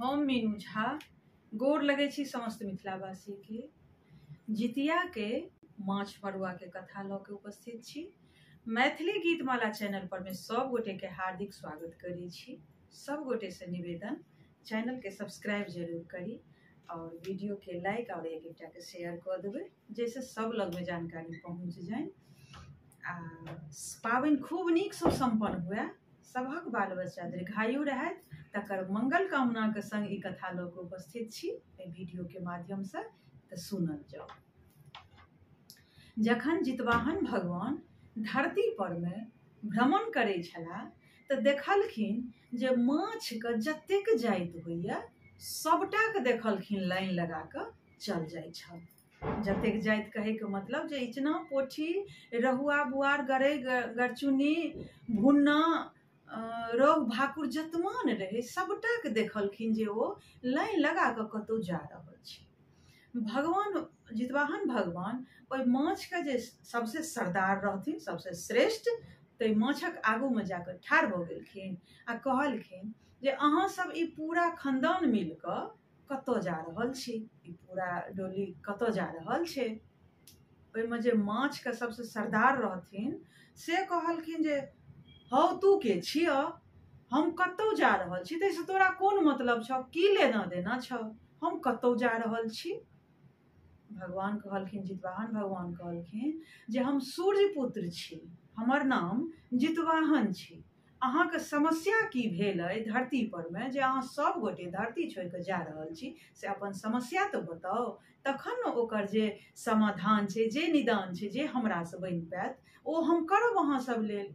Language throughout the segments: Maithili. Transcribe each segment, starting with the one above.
हम मीनू झा गोर लगै छी समस्त मिथिलावासी के। जितिया के माछ मरुआ के कथा लऽ के उपस्थित छी। मैथिली गीतमाला चैनल पर में सब गोटे के हार्दिक स्वागत करै छी। सब गोटे से निवेदन, चैनल के सब्सक्राइब जरूर करी और वीडियो के लाइक और एक एकटा के शेयर कऽ देबै, जैसे सब लग में जानकारी पहुँच जाए। आ पाबनि खूब नीकसँ सम्पन्न हुए, सभक बाल बच्चा दीर्घायु रहथि, तकर मंगल कामना के संग ई कथा लऽ के उपस्थित छी एहि वीडियो के माध्यम से, तऽ सुनल जाउ। जखन जितवाहन भगवान धरती पर में भ्रमण करै छलाह तऽ देखलखिन जे माछके जतेक जाति होइए सबटाके देखलखिन लाइन लगा कऽ चल जाइ छल। जतेक जाति कहैके मतलब जे इचना, पोठी, रहुआ, बुआर, गरई, गरचुन्नी, भुन्ना, रोहु, भाकुर जतमान रहै सबटाके देखलखिन जे ओ लाइन लगा कऽ कतहु जा रहल छै। भगवान जितवाहन भगवान ओहि माछके जे सबसे सरदार रहथिन, सबसे श्रेष्ठ, ताहि माछक आगूमे जाकऽ ठाढ़ भऽ गेलखिन आ कहलखिन जे अहाँ सब ई पूरा खानदान मिलकऽ कतऽ जा रहल छी, ई पूरा डोली कतऽ जा रहल छै। ओहिमे जे माछके सबसे सरदार रहथिन से कहलखिन जे हौ तू के छियऽ, हम कतहु जा रहल छी, ताहिसँ तोरा कोन मतलब छौ, की लेना देना छौ, हम कतहु जा रहल छी। भगवान कहलखिन, जितवाहन भगवान कहलखिन जे हम सूर्य पुत्र छी, हमर नाम जितवाहन छी। अहाँके समस्या की भेल अइ धरती पर में जे अहाँ सब गोटे धरती छोड़ि कऽ जा रहल छी, से अपन समस्या तऽ बताउ, तखन ने ओकर जे समाधान छै, जे निदान छै, जे हमरासँ बनि पायत ओ हम करब अहाँ सब लेल।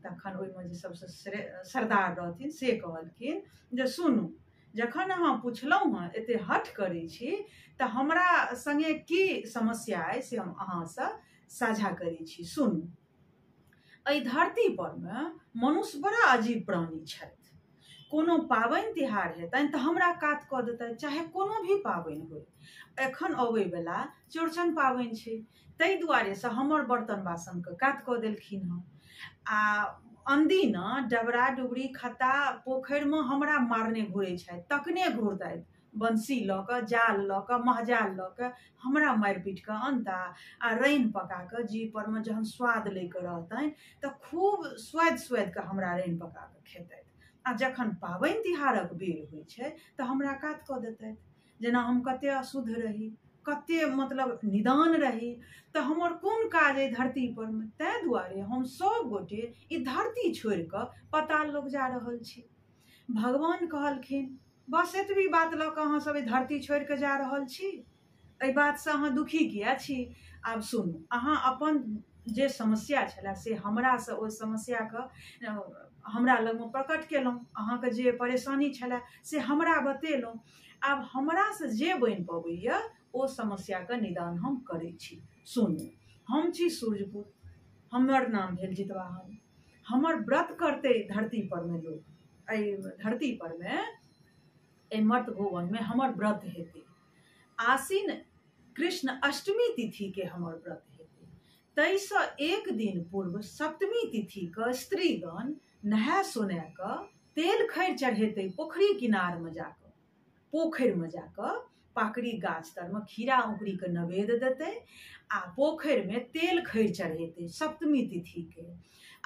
तखन ओहिमे जे सबसँ सरदार रहथिन से कहलखिन जे सुनू, जखन अहाँ पुछलहुँ हँ, एते हठ करै छी, तऽ हमरा संगे की समस्या अइ से हम अहाँसँ साझा करै छी। सुनू, एहि धरती पर मे मनुष्य बड़ा अजीब प्राणी छथि। कोनो पाबनि तिहार हेतनि तऽ हमरा कात कऽ देतनि, चाहे कोनो भी पाबनि होइ। एखन अबै वला चौड़चन पाबनि छै, ताहि दुआरेसँ हमर बर्तन बासनके कात कऽ देलखिन हँ। आ अनदिना डबरा डुबरी खत्ता पोखरिमे हमरा मारने घुरै छथि, तकने घुरतथि, बंसी लऽ कऽ, जाल लऽ कऽ, महजाल लऽ कऽ हमरा मारि पीट कऽ अनता आ रैन पका कऽ जीह पर मे जहन स्वाद लै के रहतनि तऽ खूब स्वादि स्वादि कऽ हमरा रैन पका कऽ खेतथि। आ जखन पाबनि तिहारक बेर होइ छै तऽ हमरा कात कऽ देतथि, जेना हम कते अशुद्ध रही, कते मतलब निदान रही, तऽ हमर कोन काज अइ धरती पर मे। ताहि दुआरे हम सब गोटे ई धरती छोड़ि कऽ पताल लोक जा रहल छी। भगवान कहलखिन बस एतबी बात लऽ कऽ अहाँ सब एहि धरती छोड़ि कऽ जा रहल छी, एहि बातसँ अहाँ दुखी किया छी। आब सुनू, अहाँ अपन जे समस्या छलए से हमरासँ ओहि समस्याके हमरा लगमे प्रकट केलहुँ, अहाँके जे परेशानी छलए से हमरा बतेलहुँ। आब हमरासँ जे बनि पबैए ओ समस्याके निदान हम करै छी। सुनू, हम छी सूर्यपुत्र, हमर नाम भेल जितवाहन। हमर व्रत करतै धरती पर मे लोक, एहि धरती पर मे, एहि मर्त भुवन मे हमर व्रत हेतै। आसिन कृष्ण अष्टमी तिथि के हमर व्रत हेतै। ताहिसँ एक दिन पूर्व सप्तमी तिथि के स्त्रीगण नहाय सोना कऽ तेल खैर चढ़ेतै पोखरि किनार मे जाकऽ, पोखरि मे जाकऽ पाकड़ी गाछ तर मे खीरा औंकरी के नवेद देतै आ पोखरि मे तेल खैर चढ़ेतै सप्तमी तिथि के।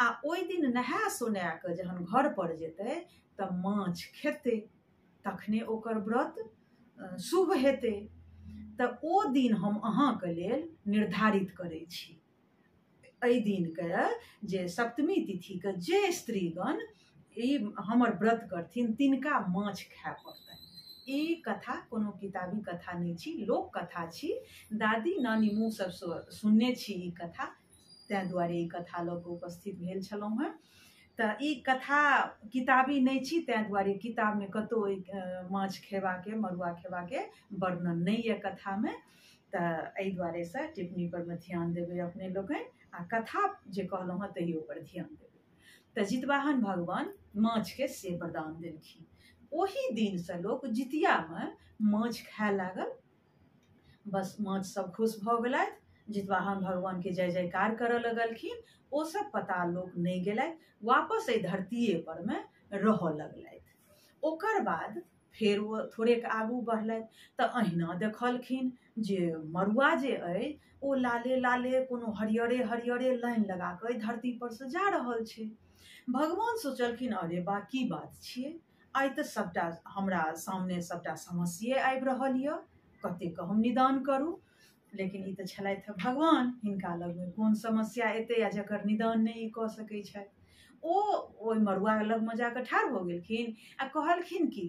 आ ओहि दिन नहाय सोना कऽ जहन घर पर जेतै तऽ माछ खेतै, तखने ओकर व्रत शुभ हेतै। तऽ ओ दिन हम अहाँके लेल निर्धारित करै छी। एहि दिनके जे सप्तमी तिथिके जे स्त्रीगण ई हमर व्रत करथिन तिनका माछ खाय पड़तनि। ई कथा कोनो किताबी कथा नहि छी, लोक कथा छी। दादी नानी मुँह सबसँ सुनने छी ई कथा, ताहि दुआरे ई कथा लऽ कऽ उपस्थित भेल छलहुँ हेँ। तऽ ई कथा किताबी नहि छी, ताहि दुआरे किताबमे कतहु एहि माछ खेबाके, मड़ुआ खेबाके वर्णन नहि यऽ कथामे। तऽ एहि दुआरेसँ टिप्पणी पर मे ध्यान देबै अपने लोकनि आ कथा जे कहलहुँ हेँ तहियो पर ध्यान देबै। तऽ जितवाहन भगवान माछके से वरदान देलखिन। ओहि दिनसँ लोक जितियामे माछ खाय लागल। बस माछ सब खुश भऽ गेलथि, जितवाहन भगवानके जय जयकार करऽ लगलखिन। ओ सब पताल लोक नहि गेलथि, वापस एहि धरतीये पर मे रहऽ लगलथि। ओकर बाद फेर ओ थोड़ेक आगू बढ़लथि तऽ अहिना देखलखिन जे मड़ुआ जे अइ ओ लाले लाले कोनो हरियरे हरियरे लाइन लगा कऽ एहि धरती पर से जा रहल छै। भगवान सोचलखिन अरे बा की बात छियै, आइ तऽ सबटा हमरा सामने सबटा समस्ये आबि रहल यऽ, कतेक हम निदान करू। लेकिन ई तऽ छलथि भगवान, हिनका लगमे कोन समस्या एतै आ जकर निदान नहि ई कऽ सकै छथि। ओ ओहि मड़ुआ लगमे जाकऽ ठाढ़ भऽ गेलखिन आ कहलखिन कि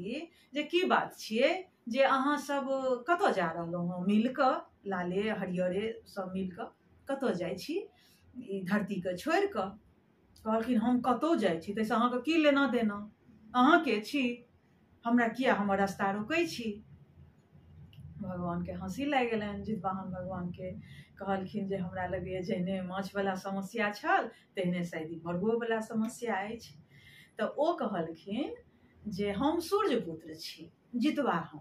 जे की बात छियै जे अहाँ सब कतऽ जा रहलहुँ हँ, मिलकऽ लाले हरियरे सब मिलकऽ कतऽ जाइ छी ई धरतीके छोड़िकऽ? कहलखिन हम कतहु जाइ छी ताहिसँ अहाँके की लेना देना, अहाँके छी, हमरा किया हमर रास्ता रोकै छी? भगवानके हँसी लागि गेलनि जितवाहन भगवानके। कहलखिन जे हमरा लगैए जहने माछवला समस्या छल तेहने शायद ई मड़ुओवला समस्या अछि। तऽ ओ कहलखिन जे हम सूर्यपुत्र छी जितवाहन,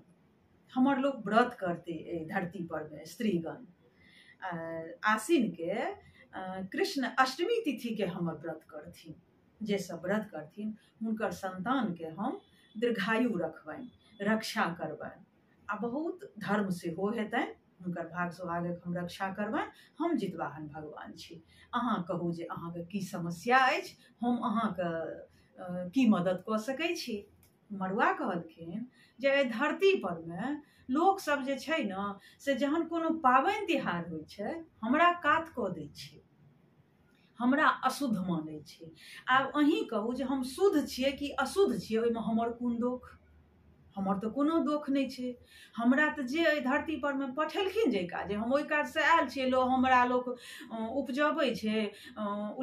हमर लोक व्रत करतै एहि धरती परमे स्त्रीगण, आश्विनके कृष्ण अष्टमी तिथिके हमर व्रत करथिन, जे सब व्रत करथिन हुनकर संतानके हम दीर्घायु रखबनि, रक्षा करबनि आ बहुत धर्म सेहो हेतनि, हुनकर भाग सोहागक हम रक्षा करबनि। हम जितवाहन भगवान छी, अहाँ कहू जे अहाँके की समस्या अछि, हम अहाँके की मदद कऽ सकै छी? मड़ुआ कहलखिन जे एहि धरती परमे लोकसब जे छै ने से जहन कोनो पाबनि तिहार होइ छै हमरा कात कऽ दै छै, हमरा अशुद्ध मानै छै। आब अहीं कहू जे हम शुद्ध छियै कि अशुद्ध छियै, ओहिमे हमर कोन दोख? हमर तऽ कोनो दोख नहि छै। हमरा तऽ जे एहि धरती परमे पठेलखिन जाहि काजे हम ओहि काजसँ आयल छियै। लोक हमरा लोक उपजबै छै,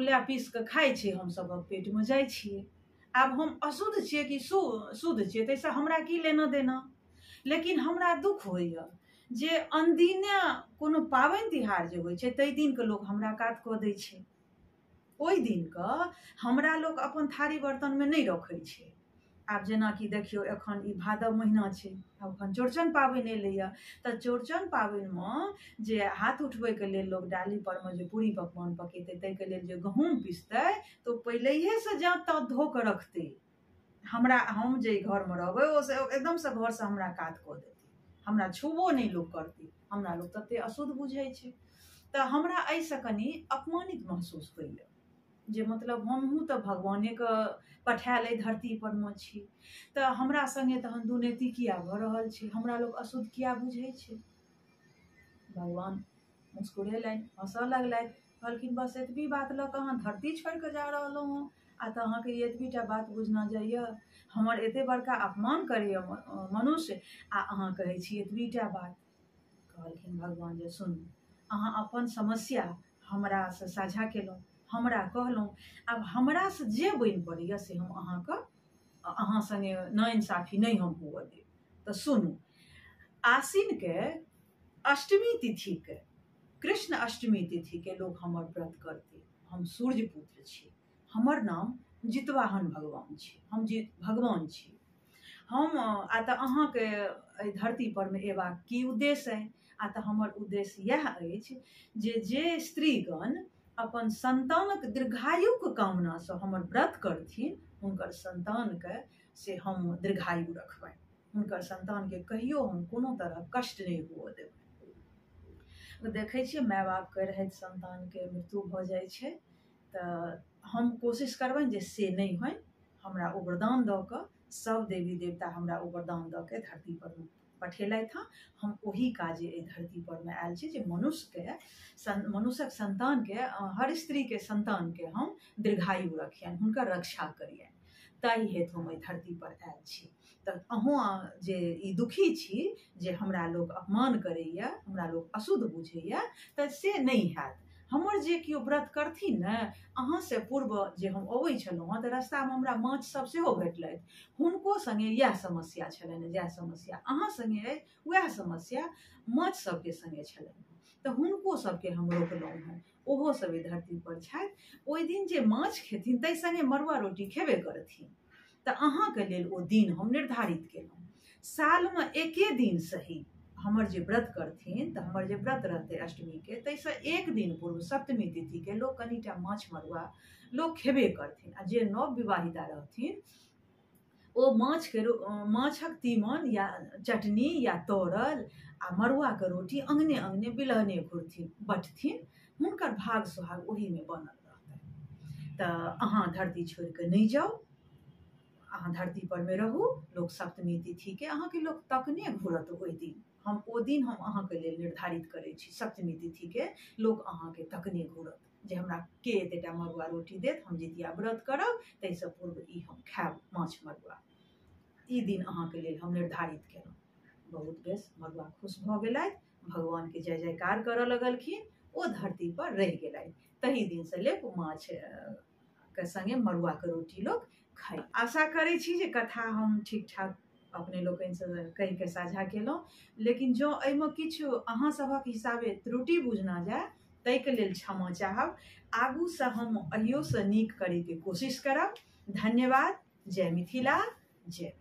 उला पीस कऽ खाइ छै, हम सभक पेटमे जाइ छियै। आब हम अशुद्ध छियै कि शुद्ध छियै ताहिसँ हमरा की लेना देना? लेकिन हमरा दुःख होइए जे अनदिने कोनो पाबनि तिहार जे होइ छै ताहि दिनके लोक हमरा कात कऽ दै छै, ओहि दिनके हमरा लोक अपन थारी बर्तनमे नहि रखै छै। आब जेनाकि देखियौ एखन ई भादव महीना छै, आब एखन चौड़चन पाबनि एलैए, तऽ चौड़चन पाबनिमे जे हाथ उठबैके लेल लोक डाली परमे जे पूरी पकवान पकेतै ताहिके लेल जे गहूँम पिसतै तऽ ओ पहिलहिएसँ जाँत ताँत धो कऽ रखतै। हमरा हम जे घरमे रहबै ओ एकदमसँ घरसँ हमरा कात कऽ देतै, हमरा छुबो नहि लोक करतै, हमरा लोक ततेक अशुद्ध बुझै छै। तऽ हमरा एहिसँ कनि अपमानित महसूस होइए जे मतलब हमहूँ तऽ भगवानेके पठायल एहि धरती परमे छी, तऽ हमरा सङ्गे तहन दुनीति किया भऽ रहल छै, हमरा लोक अशुद्ध किया बुझै छै? भगवान मुस्कुरेलनि, हँसऽ लगलथि, कहलखिन बस एतबी बात लऽ कऽ अहाँ धरती छोड़ि कऽ जा रहलहुँ हँ आ तऽ अहाँके ई एतबीटा बात बुझना जाइए? हमर एते बड़का अपमान करैए मनुष्य आ अहाँ कहै छी एतबीटा बात? कहलखिन भगवान जे सुनू, अहाँ अपन समस्या हमरासँ साझा केलहुँ, हमरा कहलहुँ, आब हमरासँ जे बनि पड़ैए से हम अहाँके अहाँ सङ्गे नाइंसाफी नहि हम हुअ देब। तऽ सुनू, आश्विनके अष्टमी तिथिके कृष्ण अष्टमी तिथिके लोक हमर व्रत करतै, हम सूर्यपुत्र छी, हमर नाम जितवाहन भगवान छी, हम भगवान छी हम। आ तऽ अहाँके एहि धरती परमे अयबाक की उद्देश्य अइ? आ तऽ हमर उद्देश्य इएह अछि जे जे स्त्रीगण अपन संतानक दीर्घायुके कामनासँ हमर व्रत करथिन हुनकर संतानके से हम दीर्घायु रखबनि, हुनकर संतानके कहियो हम कोनो तरहक कष्ट नहि हुअ देबनि। देखै छियै माय बापके रहैत संतानके मृत्यु भऽ जाइ छै, तऽ हम कोशिश करबनि जे से नहि होइन, हमरा ओ वरदान दऽ कऽ सब देवी देवता हमरा ओ वरदान दऽ के धरती पर पठेलथि हँ। हम ओही काजे एहि धरती परमे आयल छी जे मनुष्यके मनुष्यक संतानके हर स्त्रीके संतानके हम दीर्घायु रखियनि, हुनकर रक्षा करियनि, ताहि हेतु हम एहि धरती पर आयल छी। तऽ अहूँ जे ई दुखी छी जे हमरा लोक अपमान करैए, हमरा लोक अशुद्ध बुझैए, तऽ से नहि हैत। हमर जे केओ व्रत करथिन ने, अहाँसँ पूर्व जे हम अबै छलहुँ हँ तऽ रास्तामे हमरा माछ सब सेहो भेटलथि, हुनको सङ्गे इएह समस्या छलनि, जएह समस्या अहाँ सङ्गे अइ वएह समस्या माछ सबके सङ्गे छलनि, तऽ हुनको सबके हम रोकलहुँ हँ, ओहो सब एहि धरती पर छथि। ओहि दिन जे माछ खेथिन ताहि सङ्गे मड़ुआ रोटी खेबे करथिन, तऽ अहाँके लेल ओ दिन हम निर्धारित केलहुँ। सालमे एके दिन सही हमर जे व्रत करथिन, तऽ हमर जे व्रत रहतै अष्टमीके ताहिसँ एक दिन पूर्व सप्तमी तिथिके लोक कनिटा माछ मड़ुआ लोक खेबे करथिन, आ जे नव विवाहिता रहथिन ओ माछके माछक तीमन या चटनी या तरल आ मड़ुआके रोटी अङ्गने अङ्गने बिलहने घुरथिन बटथिन, हुनकर भाग सोहाग ओहीमे बनल रहतनि। तऽ अहाँ धरती छोड़िकऽ नहि जाउ, अहाँ धरती पर मे रहू। लोक सप्तमी तिथिके अहाँके लोक तकने घुरत ओहि दिन। हम ओ दिन हम अहाँके लेल निर्धारित करै छी, सप्तमी तिथिके लोक अहाँके तकने घुरत जे हमरा के एतेटा मड़ुआ रोटी देत, हम जितिया व्रत करब, ताहिसँ पूर्व ई हम खायब माछ मड़ुआ। ई दिन अहाँके लेल हम निर्धारित केलहुँ। बहुत बेस मड़ुआ खुश भऽ गेलथि, भगवानके जय जयकार करऽ लगलखिन, ओ धरती पर रहि गेलथि। तही दिनसँ लोक माछ के संगे मड़ुआके रोटी लोक खाइ। आशा करै छी जे कथा हम ठीक ठाक अपने लोकनिसँ कहिके साझा केलहुँ, लेकिन जँ एहिमे किछु अहाँ सभक हिसाबे त्रुटि बुझना जाय ताहिके लेल क्षमा चाहब। आगूसँ हम अहियोसँ नीक करैके कोशिश करब। धन्यवाद। जय मिथिला, जय।